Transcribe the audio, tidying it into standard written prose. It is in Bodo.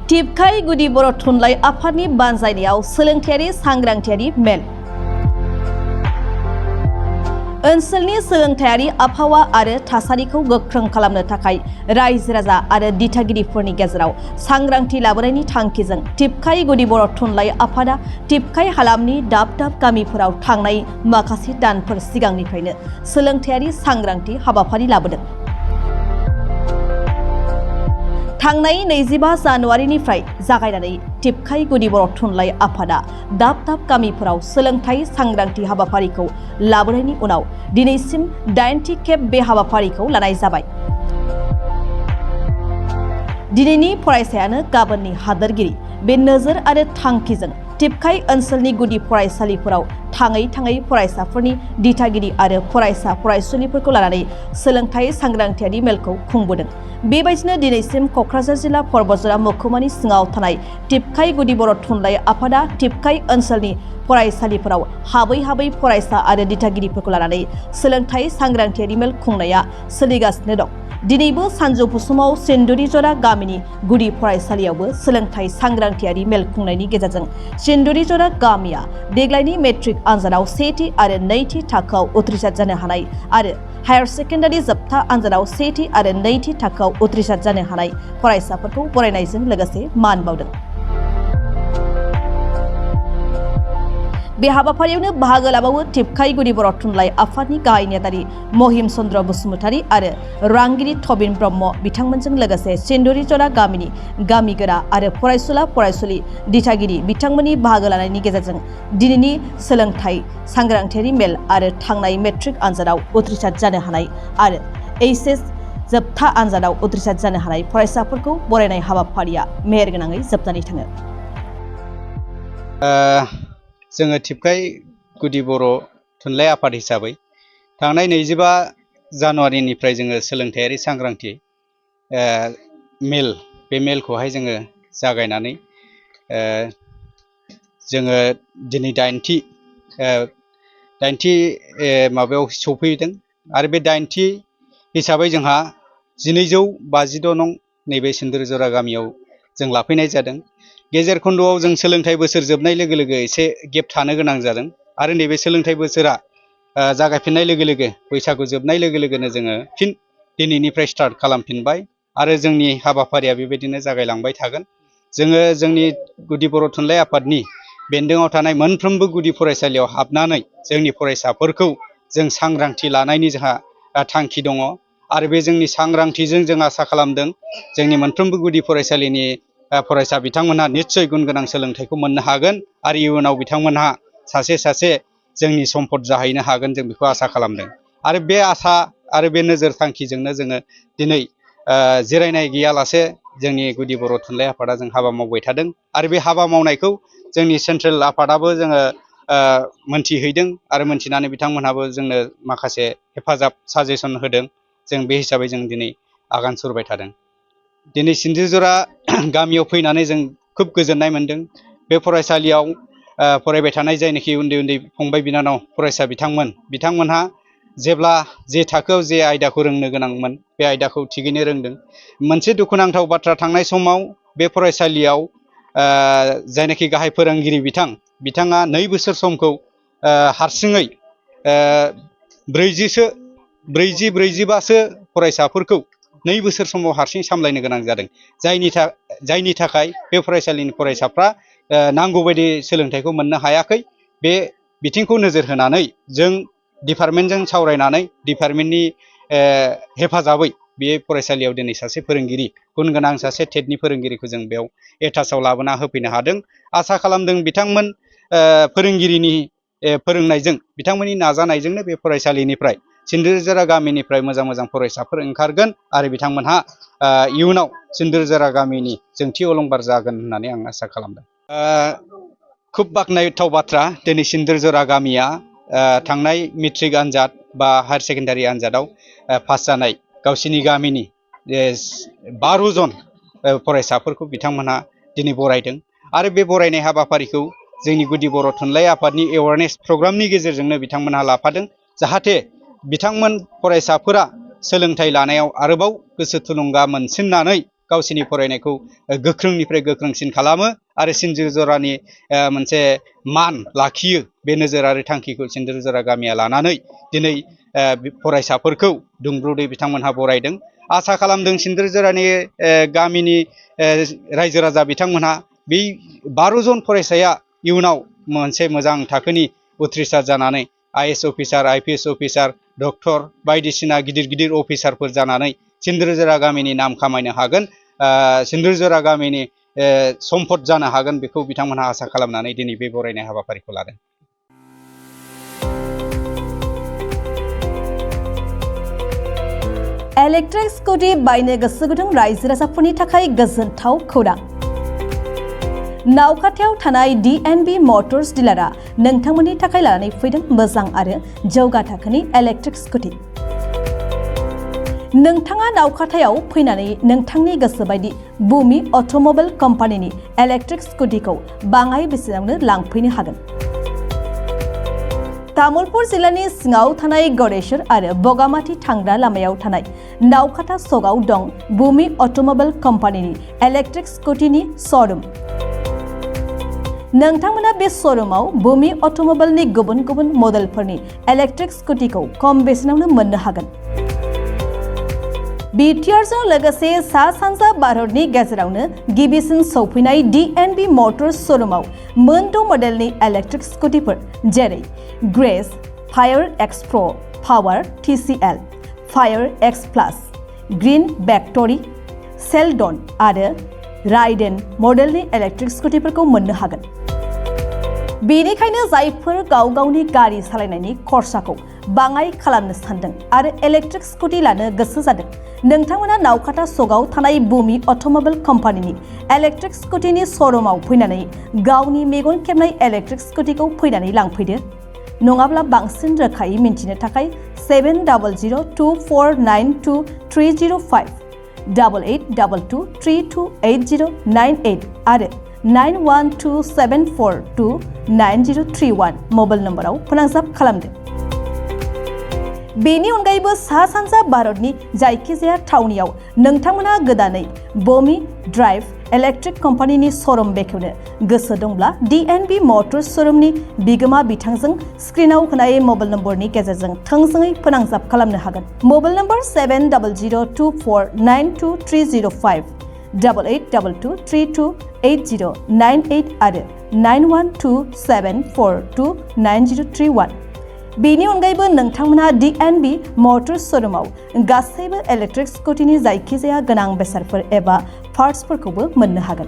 टिपकाय गुदि बर' थुनलाइ आफादनि बानजायनायाव सोलोंथायारि सांग्रांथियारि मेल। ओनसोलनि सोलोंथायारि आबहावा आरो थासारिखौ गोख्रों खालामनो थाखाय रायजो राजा आरो दिथागिरिफोरनि गेजेराव सांग्रांथि लाबोनायनि थांखिजों टिपकाय गुदि बर' थुनलाइ आफादा टिपकाय हालामनि दाब दाब गामिफोराव थांनाय माखासे दानफोर सिगांनिफ्रायनो सोलोंथायारि सांग्रांथि हाबाफारि लाबोदों। थांनाय 25 जानुवारिनिफ्राय जागायनानै टिपकाय गुदि बर' थुनलाइ आफादा दाब दाब गामिफोराव सोलोंथाइ सांग्रांथि हाबाफारिखौ लाबोनायनि उनाव दिनैसिम 8थि खेब बे हाबाफारिखौ लानाय जाबाय। दिनैनि फरायसायानो गाबोननि हादोरगिरि बे नोजोर आरो थांखिजों टिपकाय ओनसोलनि गुदि फरायसालिफोराव थाङै थाङै फरायसाफोरनि दिथागिरि आरो फरायसा फरायसुलिफोरखौ लानानै सोलोंथाइ सांग्रांथियारि मेलखौ खुंबोदों। बेबायदिनो दिनैसिम क'क्राझार जिल्ला परबतजरा महकुमानि सिङाव थानाय टिपकाय गुदि बर' थुनलाइ आफादा टिपकाय ओनसोलनि फरायसालिफोराव हाबै हाबै फरायसा आरो दिथागिरिफोरखौ लानानै सोलोंथाइ सांग्रांथियारि मेल खुंनाया सोलिगासिनो दं। दिनैबो सानजौफु समाव सिन्दुरिजरा गामिनि गुदि फरायसालियावबो सोलोंथाइ सांग्रांथियारि मेल खुंनायनि गेजेरजों सिन्दुरिजरा गामिया देग्लायनि मेट्रिक आनजादाव 1थि आरो 2थि थाखोआव उथ्रिसार जानो हानाय आरो हायार सेकेन्डारि जोबथा आनजादाव 1थि आरो 2थि थाखोआव उथ्रिसार जानो हानाय फरायसाफोरखौ बरायनायजों लोगोसे मान बावदों। बे हाबाफारियावनो बाहागो लाबावो टिपकाय गुदि बर' थुनलाइ आफादनि गाहाय नेहाथारि महिम चन्द्र बसुमतारी आरो रांगिरि थबिन ब्रह्म बिथांमोनजों लोगोसे सिन्दुरिजरा गामिनि गामिगोरा आरो फरायसुला फरायसुलि दिथागिरि बिथांमोननि बाहागो लानायनि गेजेरजों दिनैनि सोलोंथाइ सांग्रांथियारि मेल आरो थांनाय मेट्रिक आनजादाव उथ्रिसार जानो हानाय आरो HS जोबथा आनजादाव उथ्रिसार जानो हानाय फरायसाफोरखौ बरायनाय हाबाफारिया मेहेरगोनाङै जोबनानै थाङो। जोङो टिपकाय गुदि बर' थुनलाइ आफाद हिसाबै थांनाय 25 जानुवारिनिफ्राय जोङो सोलोंथायारि सांग्रांथि मेल बे मेलखौहाय जोङो जागायनानै जोङो दिनै 8थि माबायाव सफैदों आरो बे 8थि हिसाबै जोंहा 1256 नं नैबे सिन्दुरिजरा गामियाव जों लाफैनाय जादों। गेजेर खन्द'आव जों सोलोंथाइ बोसोर जोबनाय लोगो लोगो एसे गेप थानो गोनां जादों आरो नैबे सोलोंथाइ बोसोरा जागायफिननाय लोगो लोगो बैसागु जोबनाय लोगो लोगोनो जोङो फिन दिनैनिफ्राय स्टार्ट खालामफिनबाय आरो जोंनि हाबाफारिया बेबायदिनो जागायलांबाय थागोन। जोङो जोंनि गुदि बर' थुनलाइ आफादनि बेन्दोङाव थानाय मोनफ्रोमबो गुदि फरायसालियाव हाबनानै जोंनि फरायसाफोरखौ जों सांग्रांथि लानायनि जोंहा थांखि दङ आरो बे जोंनि सांग्रांथिजों जों आसा खालामदों जोंनि मोनफ्रोमबो गुदि फरायसालिनि फरायसा बिथांमोनहा निस्सय गुन गोनां सोलोंथाइखौ मोननो हागोन आरो इयुनाव बिथांमोनहा सासे जोंनि सम्पद जाहैनो हागोन जों बेखौ आसा खालामदों। आरो बे आसा आरो बे नोजोर थांखिजोंनो जोङो दिनै जिरायनाय गैयालासे जोंनि गुदि बर' थुनलाइ आफादा जों हाबा मावबाय थादों आरो बे हाबा मावनायखौ जोंनि सेन्ट्रेल आफादाबो जोङो मोनथिहैदों आरो मोनथिनानै बिथांमोनहाबो जोंनो माखासे हेफाजाब साजेसन होदों। जों बे हिसाबै जों दिनै आगान सुरबाय थादों। दिनै सिन्दुरिजरा गामियाव फैनानै जों खोब गोजोननाय मोनदों। बे फरायसालियाव फरायबाय थानाय जायनाखि उन्दै उन्दै फंबाय बिनानाव फरायसा बिथांमोनहा जेब्ला जे थाखोआव जे आयदाखौ रोंनो गोनांमोन बे आयदाखौ थिगैनो रोंदों। मोनसे दुखुनांथाव बाथ्रा थांनाय समाव बे फरायसालियाव जायनाखि गाहाय फोरोंगिरि बिथाङा 2 बोसोर समखौ हारसिङै 40-45 फरायसाफोरखौ 2 बोसोर समाव हारसिं सामलायनो गोनां जादों। जायनि थाखाय बे फरायसालिनि फरायसाफ्रा नांगौबायदि सोलोंथाइखौ मोननो हायाखै। बे बिथिंखौ नोजोर होनानै जों डिपार्टमेन्टजों सावरायनानै डिपार्टमेन्टनि हेफाजाबै बे फरायसालियाव दिनै सासे फोरोंगिरि गुन गोनां सासे टेटनि फोरोंगिरिखौ जों बेयाव एटाचआव लाबोना होफैनो हादों। आसा खालामदों बिथांमोन फोरोंगिरिनि फोरोंनायजों बिथांमोननि नाजानायजोंनो बे फरायसालिनिफ्राय सिन्दुरिजरा गामिनिफ्राय मोजां फरायसाफोर ओंखारगोन आरो बिथांमोनहा इयुनाव सिन्दुरिजरा गामिनि जोंथि अलंबार जागोन होननानै आं आसा खालामदों। खोब बाख्नायथाव बाथ्रा दिनै सिन्दुरिजरा गामिया थांनाय मेट्रिक आनजाद बा हायार सेकेन्डारि आनजादाव पास जानाय गावसिनि गामिनि 12 जन फरायसाफोरखौ बिथांमोनहा दिनै बरायदों आरो बे बरायनाय हाबाफारिखौ जोंनि गुदि बर' थुनलाइ आफादनि एवारनेस प्रग्रामनि गेजेरजोंनो बिथांमोनहा लाफादों जाहाथे बिथांमोन फरायसाफोरा सोलोंथाइ लानायाव आरोबाव गोसो थुलुंगा मोनसिननानै गावसिनि फरायनायखौ गोख्रोंनिफ्राय गोख्रोंसिन खालामो आरो सिन्दुरजरानि मोनसे मान लाखियो। बे नोजोर आरो थांखिखौ सिन्दुरजरा गामिया लानानै दिनै फरायसाफोरखौ दुंब्रुदै बिथांमोनहा बरायदों। आसा खालामदों सिन्दुरजरानि गामिनि रायजो राजा बिथांमोनहा बे 12 जन फरायसाया इयुनाव मोनसे मोजां थाखोनि उथ्रिसार जानानै IAS officer, IPS officer, doctor बायदिसिना गिदिर गिदिर अफिसारफोर जानानै सिन्दुरजरा गामिनि नाम खामायनो हागोन, सिन्दुरजरा गामिनि सम्पद जानो हागोन, बेखौ बिथांमोनहा आसा खालामनानै दिनै बे बरायनाय हाबाफारिखौ लादों। इलेक्ट्रिक स्कुटि बायनो गोसो गुदुं रायजो राजाफोरनि थाखाय गोजोनथाव खौरां। नावखाथायाव थानाय DNB मटर्स डिलारआ नोंथांमोननि थाखाय लानानै फैदों मोजां आरो जौगा थाखोनि इलेक्ट्रिक स्कुटि। नोंथाङा नावखाथायाव फैनानै नोंथांनि गोसो बायदि बुमि अट'मबाइल कम्पानिनि इलेक्ट्रिक स्कुटिखौ बाङाय बेसेनावनो लांफैनो हागोन। तामुलपुर जिल्लानि सिङाव थानाय गौरेश्वर आरो बगामाथि थांग्रा लामायाव थानाय नावखाथा सकआव दं बुमि अट'मबाइल कम्पानिनि इलेक्ट्रिक स्कुटिनि श'रुम। नोंथांमोना बे श'रुमाव बुमि अट'मबाइलनि गुबुन गुबुन मडेलफोरनि इलेक्ट्रिक स्कुटिखौ खम बेसेनावनो मोननो हागोन। बिटिआरजों लोगोसे सा सानजा भारतनि गेजेरावनो गिबिसिन सौफैनाय DNB मटर्स श'रुमाव मोनद' मडेलनि इलेक्ट्रिक स्कुटिफोर जेरै ग्रेस, फायर एक्स प्र, पावार TCL, फायर एक्स प्लास, ग्रीन भेक्टरि, सेलडन आरो राइडेन मडेलनि इलेक्ट्रिक स्कुटिफोरखौ मोननो हागोन। बेनिखायनो जायफोर गाव गावनि गारि सालायनायनि खरसाखौ बाङाय खालामनो सानदों आरो इलेक्ट्रिक स्कुटि लानो गोसो जादों, नोंथांमोना नावखाथा सकआव थानाय बुमि अट'मबाइल कम्पानिनि इलेक्ट्रिक स्कुटिनि श'रुमाव फैनानै गावनि मेगन खेबनाय इलेक्ट्रिक स्कुटिखौ फैनानै लांफैदो। नङाब्ला बांसिन रोखायै मिन्थिनो थाखाय 7002492305, 8822328098 आरो 9127429031 मबाइल नम्बराव फोनांजाब खालामदो। बेनि अनगायैबो सा सानजा भारतनि जायखिजाया थावनियाव नोंथांमोनहा गोदानै बमी ड्राइव इलेक्ट्रिक कम्पानिनि श'रुम बेखेवनो गोसो दंब्ला DNB मटर्स श'रुमनि बिगोमा बिथांजों स्क्रिनाव होनाय मबाइल नम्बरनि गेजेरजों थोंजोङै फोनांजाब खालामनो हागोन। मबाइल नम्बर 700224923005, 8822328098 आरो 9127429031। बेनि अनगायैबो नोंथांमोनहा DNB मटर्स श'रुमाव गासैबो इलेक्ट्रिक स्कुटिनि जायखिजाया गोनां बेसादफोर एबा पार्ट्सफोरखौबो मोननो हागोन।